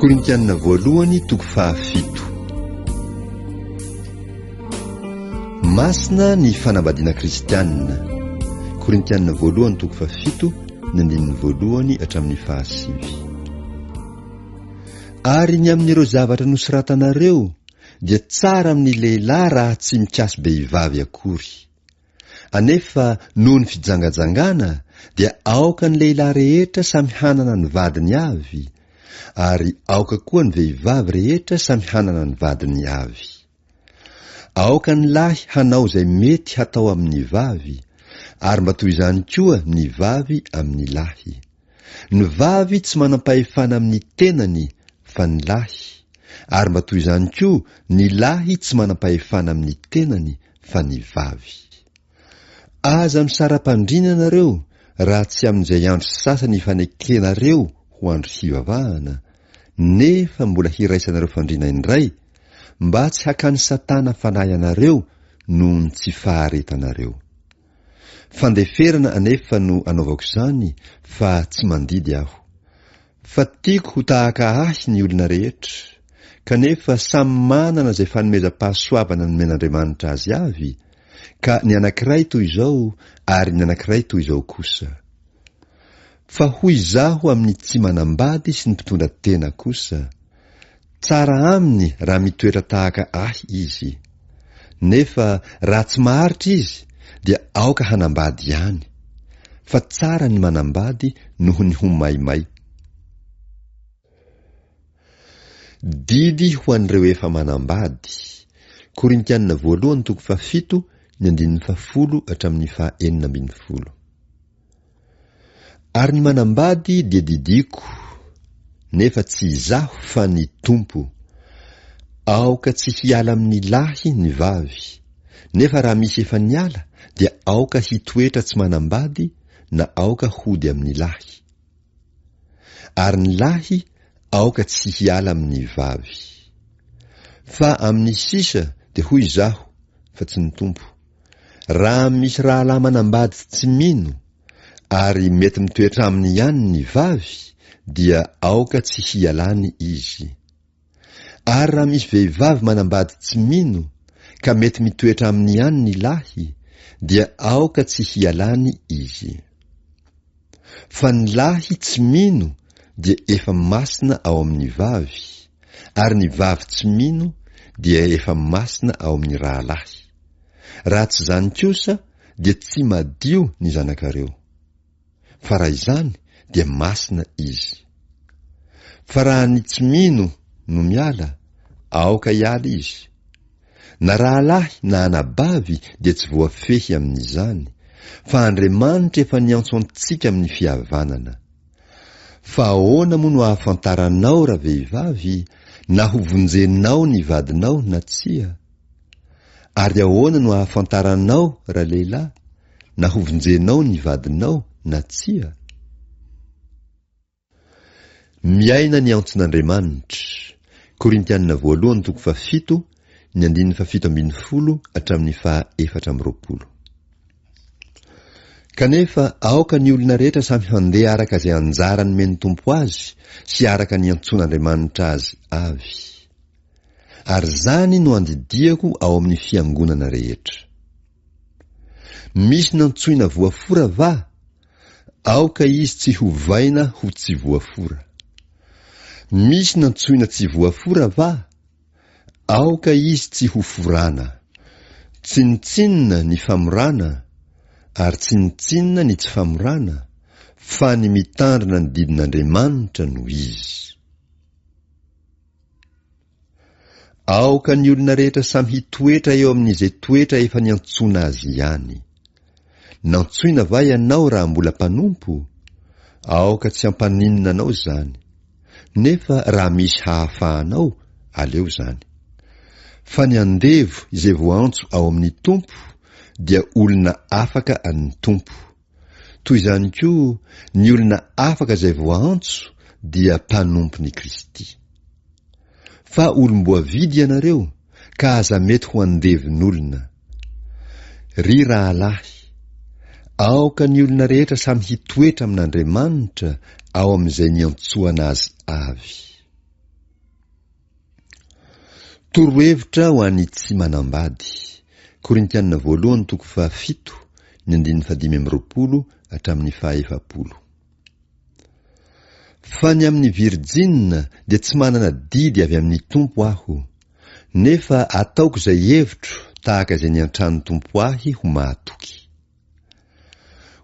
Korintianina voalohany toko fahafito. Masina ny fanambadiana kristianina. Korintianina voalohany toko fahafito ny andininy voalohany hatramin'ny fahasivy. Ary ny amin'ireo zavatra nosoratanareo dia tsara amin'ny lehilahy raha tsy mikasi-behivavy akory. Anefa noho ny fijangajangana dia aoka ny lehilahy rehetra samy hanana ny vadiny avy, ary aoka koa ny vehivavy rehetra samy hanana ny vadiny avy. Aoka ny lahy hanao izay mety hatao amin'ny vavy, ary mba toy izany koa ny vavy amin'ny lahy. Ny vavy tsy manam-pahefana amin'ny tenany fa ny lahy, ary mba toy izany koa ny lahy tsy manam-pahefana amin'ny tenany fa ny vavy. Aza misara-pandriana ianareo raha tsy amin'izay andro sasany ifanekenareo ho andro hivavahana, nefa mbola hiraisanareo fandriana indray, mba tsy hakan'i Satana fanahy anareo noho ny tsy faharetanareo. Fandeferana anefa no anaovako izany fa tsy mandidy aho. Fa tiako ho tahaka ahy ny olona rehetra, kanefa samy manana izay fanomezam-pahasoavana nomen'Andriamanitra azy avy, ka ny anankiray toy izao ary ny anankiray toy izao kosa. Fa hoy izaho amin'ny tsy manambady sy ny mpitondra tena kosa, Tsara aminy raha mitoetra tahaka ahy izy. Nefa raha tsy maharitra izy dia aoka hanambady ihany. Fa tsara ny manambady noho ny ho maimay. Didy ho an'ireo efa manambady. Korintiana voalohany toko fahafito ny andininy fahafolo hatramin'ny faha 16. Ary ny manambady dia didiako, nefa tsy izaho fa ny Tompo, aoka tsy hiala amin'ny lahy ny vavy, nefa raha misy efa niala dia aoka hitoetra tsy manambady na aoka hody amin'ny lahy. Ary ny lahy aoka tsy hiala amin'ny vavy. Fa amin'ny sisa dia hoy izaho, fa tsy ny Tompo, Raha misy rahalahy manambady tsy mino, ary mety mitoetra aminy ihany ny vavy, dia aoka tsy hialany izy. Ary raha misy vehivavy manambady tsy mino, ka mety mitoetra aminy ihany ny lahy, dia aoka tsy hialany izy. Fa ny lahy tsy mino dia efa masina ao amin'ny vavy, ary ny vavy tsy mino dia efa masina ao amin'ny rahalahy. Raha tsy izany kosa dia tsy madio ny zanakareo. Fa raha izany dia masina izy. Fa raha ny tsy mino no miala, aoka hiala izy. Na rahalahy na anabavy dia tsy voafehy amin'izany, fa Andriamanitra efa niantso antsika amin'ny fihavanana. Fa ahoana moa no ahafantaranao ravehivavy na ho vonjenao ny vadinao na tsia? Ary ahoana no ahafantaranao ralehilahy na ho vonjenao ny vadinao na tsia? Miaina ny antson'Andriamanitra. Korintianina voalohany toko fahafito, ny andininy fahafito ambinifolo hatramin'ny faha 24. Kanefa aoka ny olona rehetra samy handeha araka izay anjara nomen'ny Tompo azy sy araka ny antsoan'Andriamanitra azy avy. Ary izany no andidiako ao amin'ny fiangonana rehetra. Misy nantsoina voafora va? Aoka izy tsy hovaina ho tsy voafora. Misy nantsoina tsy voafora va? Aoka izy tsy ho forana. Tsinontsinona ny famorana ary tsinontsinona ny tsy famorana, fa ny mitandrina ny didin'Andriamanitra no izy. Aoka ny olona rehetra samy hitoetra eo amin'izay toetra efa niantsoana azy ihany. Nantsoina va ianao raha mbola mpanompo? Aoka tsy hampaninona anao izany. Nefa raha misy hahafahanao, aleo izany. Fa ny andevo izay voaantso ao amin'ny Tompo dia olona afaka an'ny Tompo. Toy izany koa, ny olona afaka izay voaantso dia mpanompon'i Kristy. Fa olom-boavidy ianareo, ka aza mety ho andevon'olona. Ry rahalahy, aoka ny olona rehetra samy hitoetra amin'Andriamanitra ao amin'izay niantsoana azy avy. Torohevitra ho an'ny tsy manambady. Korintiana voalohany toko fahafito, ny andininy fahadimy amby roapolo hatramin'ny fahaefapolo. Fa ny amin'ny virjina dia tsy manana didy avy amin'ny Tompo aho, nefa ataoko izay hevitro tahaka izay niantran'ny Tompo ahy ho mahatoky.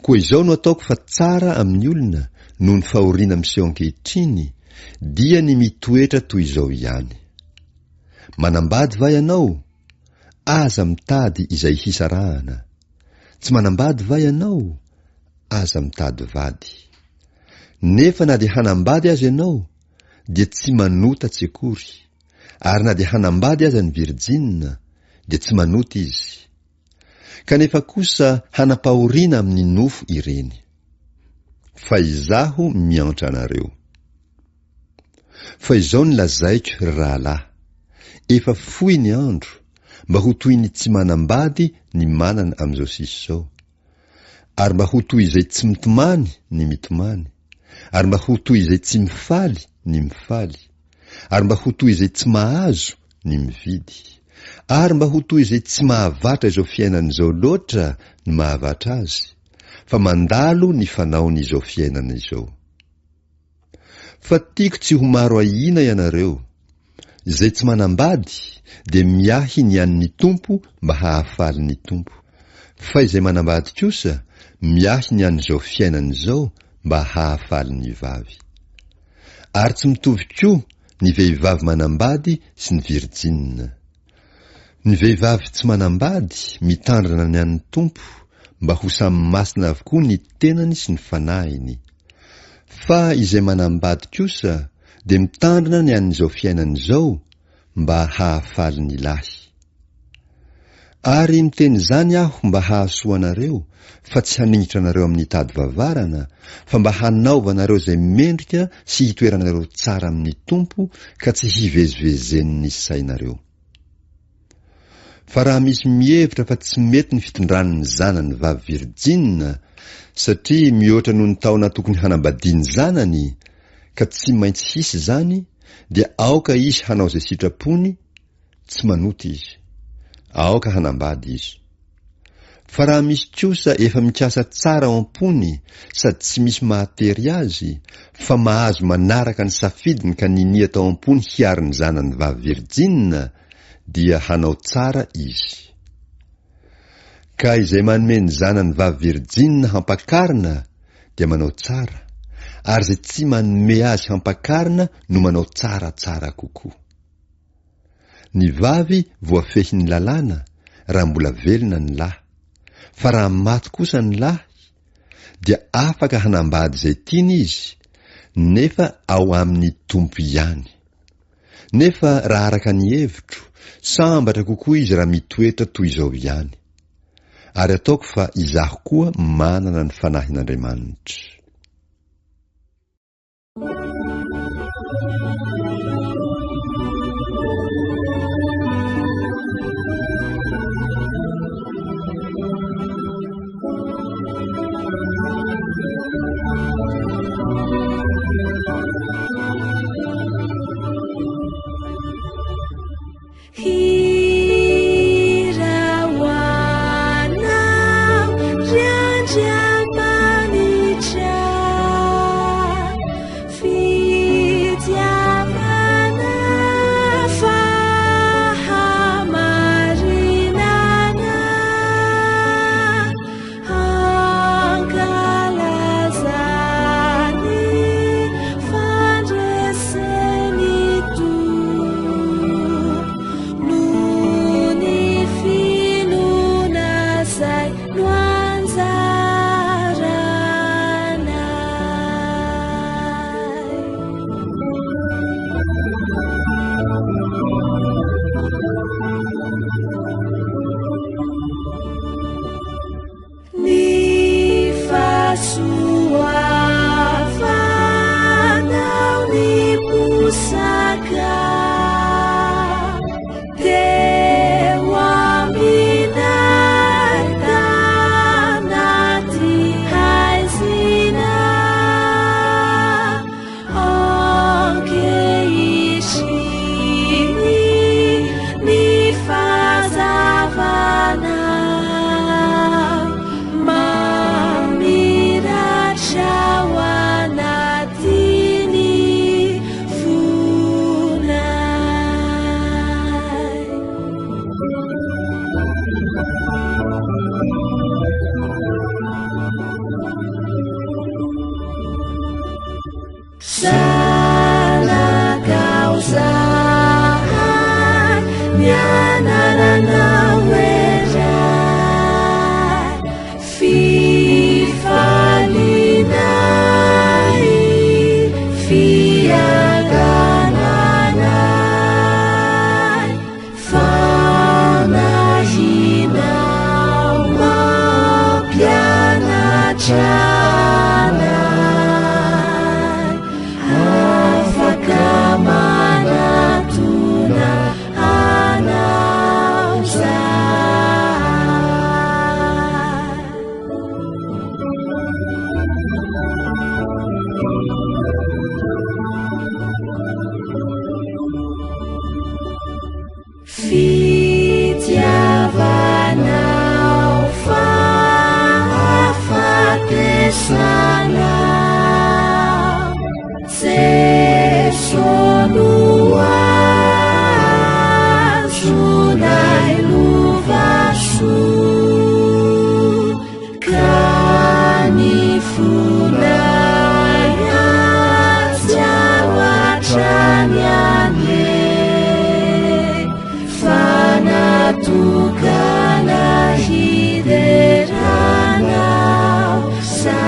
Koa izao no ataoko fa tsara amin'ny olona noho ny fahoriana miseho ankehitriny dia ny mitoetra toy izao ihany. Manambady va ianao? Aza mitady izay hisarahana. Tsy manambady va ianao? Aza mitady vady. Nefa na dia hanambady aza ianao dia tsy manota tsy akory, ary na dia hanambady aza ny virjina dia tsy manota izy. Kanefa kosa hanam-pahoriana amin'ny nofo ireny. Fa izaho miantra anareo. Fa izao no lazaiko, ry rahalahy, efa fohy ny andro, mba ho toy ny tsy manambady ny manana amin'izao sisa izao, ary mba ho toy izay tsy mitomany ny mitomany, ary mba ho toy izay tsy mifaly ny mifaly, ary mba ho toy izay tsy mahazo ny mividy, ary mba ho toy izay tsy mahavatra izao fiainana izao loatra ny mahavatra azy, fa mandalo ny fanaony izao fiainana izao. Fa tiako tsy ho maro ahiana ianareo. Izay tsy manambady dia miahy ny an'ny Tompo mba hahafaly ny Tompo. Fa izay manambady kosa miahy ny an'izao fiainana izao mba hahafaly ny vavy. Ary tsy mitovy koa ny vehivavy manambady sy ny virjina. Ny vehivavy tsy manambady mitandrina ny an'ny Tompo mba ho samy masina avokoa ny tenany sy ny fanahiny. Fa izay manambady kosa dia mitandrina ny an'izao fiainana izao mba hahafaly ny lahy. Ary miteny izany aho mba hahasoa anareo, fa tsy haningitra anareo amin'ny tady vavarana, fa mba hanaovanareo izay mendrika sy hitoeranareo tsara amin'ny Tompo ka tsy hivezivezen'ny sainareo. Fa raha misy mihevitra fa tsy mety ny fitondrany ny zanany vavy virjina, satria mihoatra noho ny taona tokony hanambadiany zanany, ka tsy maintsy hisy izany, dia aoka izy hanao izay sitrapony, Tsy manota izy. Aoka hanambady izy. Fa raha misy kosa efa mikasa tsara ao am-pony sady tsy misy mahatery azy, fa mahazo manaraka ny safidiny ka ninia tao am-pony hiaro ny zanany vavy virjina, dia hanao tsara izy. Ka izay manome ny zanany vavy virjina hampakarina dia manao tsara, ary izay tsy manome azy hampakarina no manao tsaratsara kokoa. Ny vavy voafehin'ny lalàna raha mbola velona ny lahy, fa raha maty kosa ny lahy dia afaka hanambady izay tiany izy nefa ao amin'ny Tompo ihany. Nefa raha araka ny hevitro, sambatra kokoa izy raha mitoetra toy izao ihany. Ary ataoko fa izaho koa manana ny Fanahin'Andriamanitra. Hira ho anao, ry Andriamanitra, fitiavana, fahamarinana, hankalaza ny fandresen'ny Tompo noho ny finoana izay noanjaranay. Ny fahasoavanao niposaka teo aminay tanaty haizina. Ankehitriny ny anaranao Ray. Fifalianay, fiadananay, Fanahinao mampianatra anay, afaka manatona anao izahay. Fitiavanao fahafatesanao, Jeso no azonay lovasoa, ka ny fonay hahatsiaro hatrany anie. Fa natokana hideranao izahay.